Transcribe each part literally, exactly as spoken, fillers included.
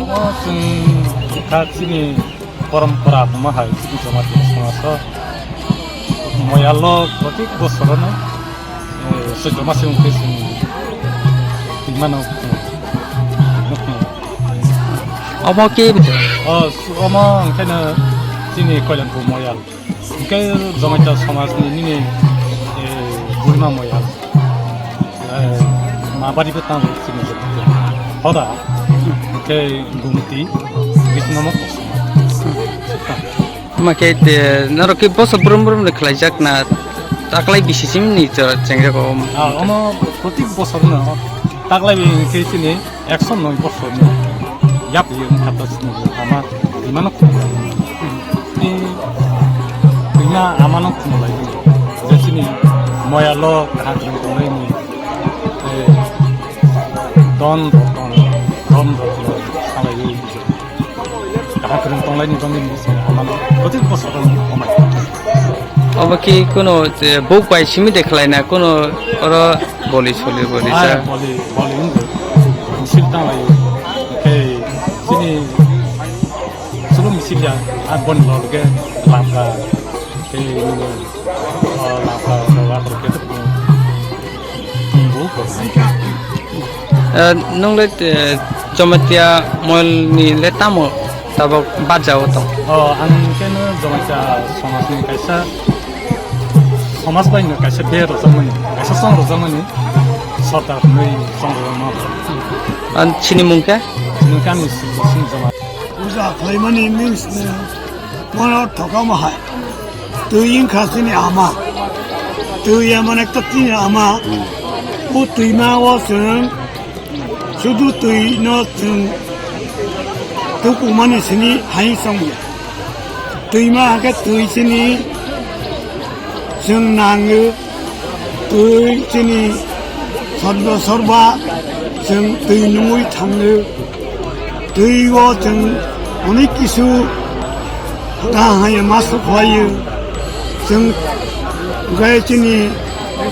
Omo chwng kha chini porompora hwnma hai chini Jamatia somajo moyalo protek bosorono, eh, Choitro mase wngkhe chwng twimano. Omo khe? O, omo wngkheno chini Koilanpur moyal. Hwnkhe Jamatia somajni nini, eh, buima moyal, eh, ma bari bo tamo chini Jamatia. Hoda, hwnkhe Gumti, Bisnomo kosom. Omo khe, eh, norok khe bosor brum brum de khlaijak na, taklai bisi simi ni chora chengjago? Ah, omo protik bosor no, taklai bi khe chini Ekso noi bosorni yapri wngkha ta chini ama twimano khumlai. Tei twima amano khumlai. Je chini moyalo kaham kwrwng tonglaini, eh, don roton, don roton salaiwi kaham kwrwng tonglaini bangwi amano protik bosor khumlai. Obo khe kuno, eh, buk bai simi de khlaina kuno oro boli soli boli. Ai, ja. Boli, boli wngkha. Misil tanglai. Tei chini solo misil ya, a boni log ke lamka. Tei nini, o, lamka, lamka, lamka, lamka. Eh, nwng le, eh, Jamatia moyal ni le tamo tabok barjao tong? O, ang keno Jamatia somaj ni kaisa, somaj bai no kaisa ber rwjakmani, kaisa song rwjakmani, Sardar hwnwi song rwjakma. Ang chini mung khe? Chini kami Sing Jamatia. Puja khlaimani means ni mono thokama hai. Twi wngkha chini ama. Twi emon ekta chini ama. O twima o chwng sudu twi no chwng tukumani sini hai song ya. Twima hake twi chini chwng nango. Twi chini sorba sorba chwng twi nungwi thango. Twi o chwng onek kisu kaham hai ma sukhlaio. Chwng gai chini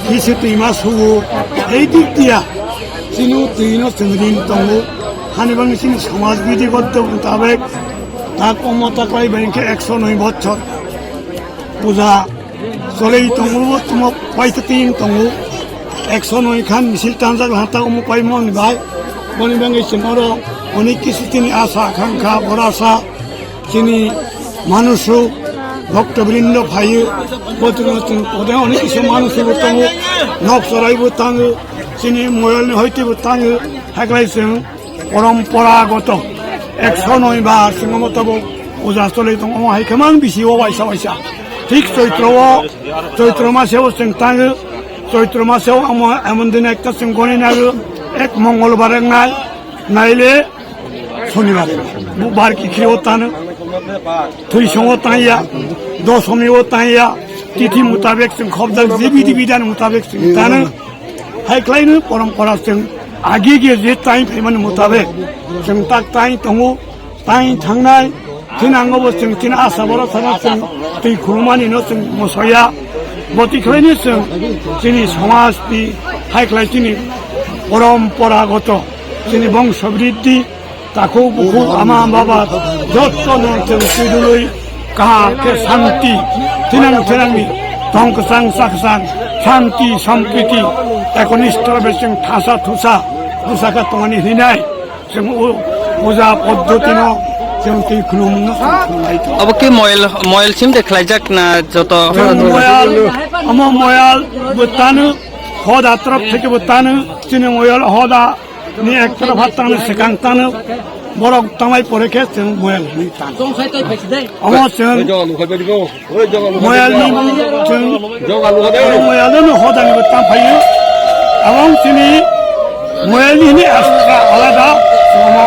kisu twi ma sugo. Ei dik dia chini twi no chwng rin tongo. Hani bang chini samaj bidi goddo mutabek tak omo taklai bai khe ekso noi bochor puja. Solei tongo, tamo paitha tin tongo. Ekso noi khan misil tanjak hata omo paimoni bai. Boni bangwi chwng oro onek kisu chini asa, akhangkha, borasa, chini manusu, bhokto brindo phaio, botro chwng kode onek kisu manusu bo tongo, nok sorai bo tango, chini moyal ni hoite bo tango, haklai chwng. Poromporagoto ekso noi ba swngo motobo puja cholwi tongo, omo hai khe mang bisi o waisa waisa. Thik Choitro o, Choitro mase o chwng tango, Choitro mase o amo emon din ekta chwng goni nago, ek Mongolbar wngnai, naile Sonibar, Bubar kikhri o tano, Thwisong o tanya, Dosomi o tanya, tithi mutabek chwng khobjak, je bidi bidan mutabek chwng tano. Hai khlaino porompora chwng agi ge je tai phaimani mutabek chwng tak tai tongo, tai thangnai, thinango bo chwng chini asa boro thana chwng twi khulumani no chwng mosoya. Boti khlaino chwng chini somaj ni hai khlai chini poramporagoto chini bongso briddhi, takhuk bukhuk ama baba jotto no chwng chidului kaham khe santi, thinang thinangni tong kwchang cha kwchang santi sampriti ekonishto bai chwng thasa thusa bwsakhe tongani hinai chwng o puja poddhoti no Chwng twi khulumno khulumlai tongo. Obo khe moyal, moyal sim de khlaijak na joto? Chwng moyal, omo moyal bo tano, hoda torop theke bo tano, chini moyal hoda ni ek taraf hat tano, swkang tano, borok tamai pore khe chwng moyal hwnwi tano. Omo chwng moyal ni chwng moyal no hoda ni bo tam phaio. Abong chini moyal ni hini astra alada omo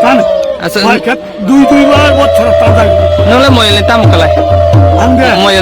tano. Asa, Mai khe dui dui bar bochor ta jai. Nole moyal ni tam kalai. Ang de. Moyal